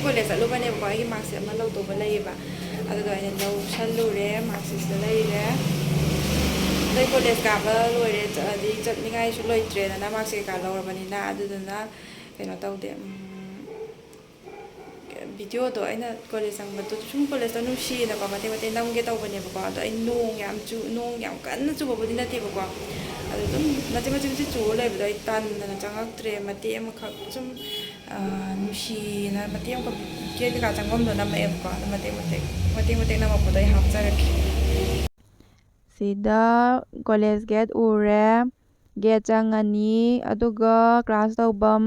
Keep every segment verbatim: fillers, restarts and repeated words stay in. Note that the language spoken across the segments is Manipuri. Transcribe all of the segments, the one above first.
ꯀꯣꯂꯦꯖ ꯆꯠꯂꯨꯕꯅꯦꯕꯀꯣ, ꯑꯩꯒꯤ ꯃꯥꯔꯛꯁꯤꯠ ꯑꯃ ꯂꯧꯗꯧꯕ ꯂꯩꯌꯦꯕ꯫ ꯑꯗꯨꯗꯣ ꯑꯩꯅ ꯂꯧꯁꯜꯂꯨꯔꯦ, ꯃꯥꯔꯛꯁꯤꯠꯁꯦ ꯂꯩꯔꯦ꯫ ꯑꯗꯩ ꯀꯣꯂꯦꯖ ꯀꯥꯕ ꯂꯣꯏꯔꯦ, ꯆꯠꯂꯗꯤ ꯆꯠꯅꯤꯡꯉꯥꯏꯁꯨ ꯂꯩꯇ꯭ꯔꯦꯗꯅ, ꯃꯥꯔꯛꯁꯤꯠ ꯀꯩꯀꯥ ꯂꯧꯔꯕꯅꯤꯅ꯫ ꯑꯗꯨꯗꯨꯅ ꯀꯩꯅꯣ ꯇꯧꯗꯦ, ꯎꯝ, ꯚꯤꯗꯤꯑꯣꯗꯣ ꯑꯩꯅ ꯀꯣꯂꯦꯖ ꯆꯪꯕꯗꯣ ꯁꯨꯝ ꯀꯣꯂꯦꯖꯇꯣ ꯅꯨꯡꯁꯤꯌꯦꯅꯀꯣ, ꯃꯇꯦꯛ ꯃꯇꯦꯛ ꯅꯝꯒꯦ ꯇꯧꯕꯅꯦꯕꯀꯣ꯫ ꯑꯗꯣ ꯑꯩ ꯅꯣꯡ ꯌꯥꯝ ꯆꯨ-, ꯅꯣꯡ ꯌꯥꯝ ꯀꯟꯅ ꯆꯨꯕꯕꯨꯗꯤ ꯅꯠꯇꯦꯕꯀꯣ, ꯑꯗꯣ ꯑꯗꯨꯝ ꯃꯆꯤꯠ ꯃꯆꯤꯠ ꯃꯆꯤꯠ ꯆꯨꯔ ꯂꯩꯕꯗꯣ ꯑꯩ ꯇꯟꯗꯅ ꯆꯪꯉꯛꯇ꯭ꯔꯦ꯫ ꯃꯇꯦꯛ ꯑꯃꯈꯛ ꯁꯨꯝ, ꯑ, ꯅꯨꯡꯁꯤꯌꯦꯅ ꯃꯇꯦꯛ ꯑꯃꯈꯛ ꯒꯦꯠ ꯀꯩꯀꯥ ꯆꯪꯐꯝꯗꯣ ꯅꯝꯃꯛꯑꯦꯕꯀꯣ꯫ ꯑꯗꯣ ꯃꯇꯦꯛ ꯃꯇꯦꯛ, ꯃꯇꯦꯛ ꯃꯇꯦꯛ ꯅꯝꯃꯛꯄꯗꯣ ꯑꯩ ꯍꯥꯞꯆꯔꯛꯀꯦ꯫ ꯁꯤꯗ ꯀꯣꯂꯦꯖ ꯒꯦꯠ ꯎꯔꯦ, ꯒꯦꯠ ꯆꯪꯉꯅꯤ, ꯑꯗꯨꯒ ꯀ꯭ꯂꯥꯁ ꯇꯧꯐꯝ,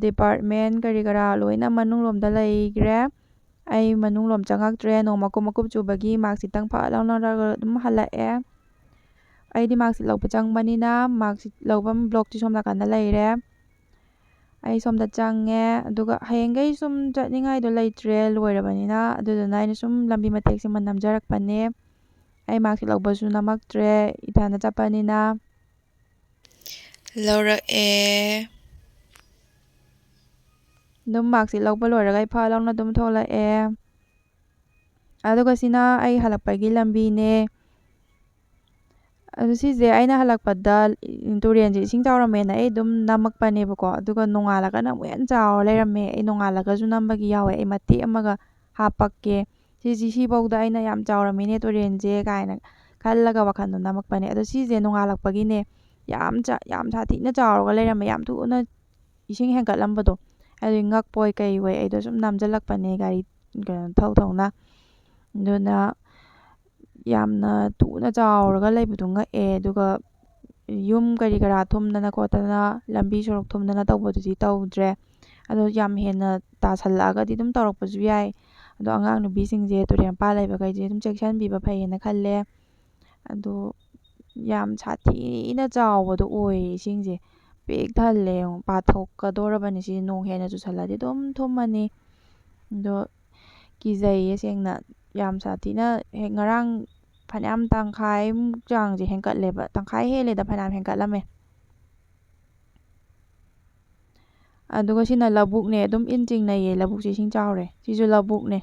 ꯗꯤꯄꯥꯔꯠꯃꯦꯟ ꯀꯔꯤ ꯀꯔꯥ ꯂꯣꯏꯅ ꯃꯅꯨꯡꯂꯣꯝꯗ ꯂꯩꯈ꯭ꯔꯦ꯫ ꯑꯩ ꯃꯅꯨꯡꯂꯣꯝ ꯆꯪꯉꯛꯇ꯭ꯔꯦ, ꯅꯣꯡ ꯃꯀꯨꯞ ꯃꯀꯨꯞ ꯆꯨꯕꯒꯤ ꯃꯥꯔꯛꯁꯤꯠꯇꯪ ꯐꯠ ꯂꯧꯅꯔꯒ ꯑꯗꯨꯝ ꯍꯜꯂꯛꯑꯦ꯫ ꯑꯩꯗꯤ ꯃꯥꯔꯛꯁꯤꯠ ꯂꯧꯕ ꯆꯪꯕꯅꯤꯅ ꯃꯥꯔꯛꯁꯤꯠ ꯂꯧꯐꯝ ꯕ꯭ꯂꯣꯛꯇꯤ ꯁꯣꯝ ꯅꯥꯀꯟꯗ ꯂꯩꯔꯦ꯫ ꯑꯩ ꯁꯣꯝꯗ ꯆꯪꯉꯦ, ꯑꯗꯨꯒ ꯍꯌꯦꯡꯈꯩ ꯁꯨꯝ ꯆꯠꯅꯤꯡꯉꯥꯏꯗꯣ ꯂꯩꯇ꯭ꯔꯦ, ꯂꯣꯏꯔꯕꯅꯤꯅ꯫ ꯑꯗꯨꯗꯨꯅ ꯑꯩꯅ ꯁꯨꯝ ꯂꯝꯕꯤ ꯃꯇꯦꯛꯁꯤꯃ ꯅꯝꯖꯔꯛꯄꯅꯦ꯫ ꯑꯩ ꯃꯥꯔꯛꯁꯤꯠ ꯂꯧꯕꯁꯨ ꯅꯝꯃꯛꯇ꯭ꯔꯦ, ꯏꯊꯟꯗ ꯆꯠꯄꯅꯤꯅ꯫ ꯂꯧꯔꯛꯑꯦ꯫ ꯑꯗꯨꯝ ꯃꯥꯔꯛꯁꯤꯠ ꯂꯧꯕ ꯂꯣꯏꯔꯒ ꯑꯩ ꯐꯠ ꯂꯥꯎꯅ ꯑꯗꯨꯝ ꯊꯣꯛꯂꯛꯑꯦ꯫ ꯑꯗꯨꯒ ꯁꯤꯅ ꯑꯩ ꯍꯜꯂꯛꯄꯒꯤ ꯂꯝꯕꯤꯅꯦ꯫ ꯑꯗꯨ ꯁꯤꯁꯦ ꯑꯩꯅ ꯍꯜꯂꯛꯄꯗ ꯇꯨꯔꯦꯟꯁꯦ ꯏꯁꯤꯡ ꯆꯥꯎꯔꯝꯃꯦꯅ ꯑꯩ ꯑꯗꯨꯝ ꯅꯝꯃꯛꯄꯅꯦꯕꯀꯣ꯫ ꯑꯗꯨꯒ ꯅꯣꯡꯉꯥꯜꯂꯒꯅ ꯑꯃꯨꯛ ꯍꯦꯟꯅ ꯆꯥꯎꯔ ꯂꯩꯔꯝꯃꯦ꯫ ꯑꯩ ꯅꯣꯡꯉꯥꯜꯂꯒꯁꯨ ꯅꯝꯕꯒꯤ ꯌꯥꯎꯋꯦ꯫ ꯑꯩ ꯃꯇꯦꯛ ꯑꯃꯒ ꯍꯥꯞꯄꯛꯀꯦ꯫ ꯁꯤꯁꯤ, ꯁꯤꯐꯧꯗ ꯑꯩꯅ ꯌꯥꯝ ꯆꯥꯎꯔꯝꯃꯤꯅꯦ ꯇꯨꯔꯦꯟꯁꯦ ꯀꯥꯏꯅ ꯈꯜꯂꯒ ꯋꯥꯈꯜꯗꯣ ꯅꯝꯃꯛꯄꯅꯦ꯫ ꯑꯗꯣ ꯁꯤꯁꯦ ꯅꯣꯡꯉꯥꯜꯂꯛꯄꯒꯤꯅꯦ, ꯌꯥꯝ ꯆ-, ꯌꯥꯝ ꯁꯥꯊꯤꯅ ꯆꯥꯎꯔꯒ ꯂꯩꯔꯝꯃꯦ, ꯌꯥꯝ ꯊꯨꯅ ꯏꯁꯤꯡ ꯍꯦꯟꯒꯠꯂꯝꯕꯗꯣ꯫ ꯑꯗꯨꯒꯤ ꯉꯛꯄꯣꯏ ꯀꯩꯑꯣꯏ ꯑꯩꯗꯣ ꯁꯨꯝ ꯅꯝꯁꯤꯜꯂꯛꯄꯅꯦ ꯒꯥꯔꯤ ꯀꯩꯅꯣ ꯊꯧ ꯊꯧꯅ꯫ ꯑꯗꯨꯅ ꯌꯥꯝꯅ ꯊꯨꯅ ꯆꯥꯎꯔꯒ ꯂꯩꯕꯗꯣ ꯉꯛꯑꯦ꯫ ꯑꯗꯨꯒ ꯌꯨꯝ ꯀꯔꯤ ꯀꯔꯥ ꯊꯨꯝꯗꯅ ꯈꯣꯠꯇꯅ, ꯂꯝꯕꯤ ꯁꯣꯔꯣꯛ ꯊꯨꯝꯗꯅ ꯇꯧꯕꯗꯨꯗꯤ ꯇꯧꯗ꯭ꯔꯦ꯫ ꯑꯗꯣ ꯌꯥꯝ ꯍꯦꯟꯅ ꯇꯥꯁꯜꯂꯛꯑꯒꯗꯤ ꯑꯗꯨꯝ ꯇꯧꯔꯛꯄꯁꯨ ꯌꯥꯏ꯫ ꯑꯗꯣ ꯑꯉꯥꯡ ꯅꯨꯄꯤꯁꯤꯡꯁꯦ ꯇꯨꯔꯦꯟ ꯃꯄꯥꯟ ꯂꯩꯕꯈꯩꯁꯦ ꯑꯗꯨꯝ ꯆꯦꯛꯁꯤꯟꯕꯤꯕ ꯐꯩꯌꯦꯅ ꯈꯜꯂꯦ꯫ ꯑꯗꯣ ꯌꯥꯝ ꯁꯥꯊꯤꯅ ꯆꯥꯎꯕꯗꯣ ꯑꯣꯏꯌꯦ ꯏꯁꯤꯡꯁꯦ꯫ ꯄꯤꯛ ꯊꯜꯂꯦ ꯌꯦꯡꯉꯣ, ꯄꯥꯊꯣꯛꯀꯗꯣꯔꯕꯅꯤ ꯁꯤ ꯅꯣꯡ ꯍꯦꯟꯅ ꯆꯨꯁꯜꯂꯗꯤ ꯑꯗꯨꯝ ꯊꯨꯝꯃꯅꯤ꯫ ꯑꯗꯣ ꯀꯤꯖꯩꯌꯦ ꯁꯦꯡꯅ, ꯌꯥꯝ ꯁꯥꯊꯤꯅ ꯍꯦꯛ ꯉꯔꯥꯡ ꯐꯅꯌꯥꯝ ꯇꯪꯈꯥꯏꯃꯨꯛ ꯆꯥꯡꯁꯦ ꯍꯦꯟꯀꯠꯂꯦꯕ, ꯇꯪꯈꯥꯏ ꯍꯦꯜꯂꯦꯗ, ꯐꯅꯌꯥꯝ ꯍꯦꯟꯀꯠꯂꯝꯃꯦ꯫ ꯑꯗꯨꯒ ꯁꯤꯅ ꯂꯧꯕꯨꯛꯅꯦ, ꯑꯗꯨꯝ ꯏꯟ ꯆꯤꯡꯅꯩꯌꯦ, ꯂꯧꯕꯨꯛꯁꯦ ꯏꯁꯤꯡ ꯆꯥꯎꯔꯦ꯫ ꯁꯤꯁꯨ ꯂꯧꯕꯨꯛꯅꯦ,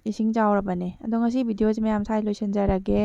ꯏꯁꯤꯡ ꯆꯥꯎꯔꯕꯅꯦ꯫ ꯑꯗꯣ ꯉꯁꯤ ꯚꯤꯗꯤꯑꯣꯁꯦ ꯃꯌꯥꯝ ꯁ꯭ꯋꯥꯏ ꯂꯣꯏꯁꯤꯟꯖꯔꯒꯦ꯫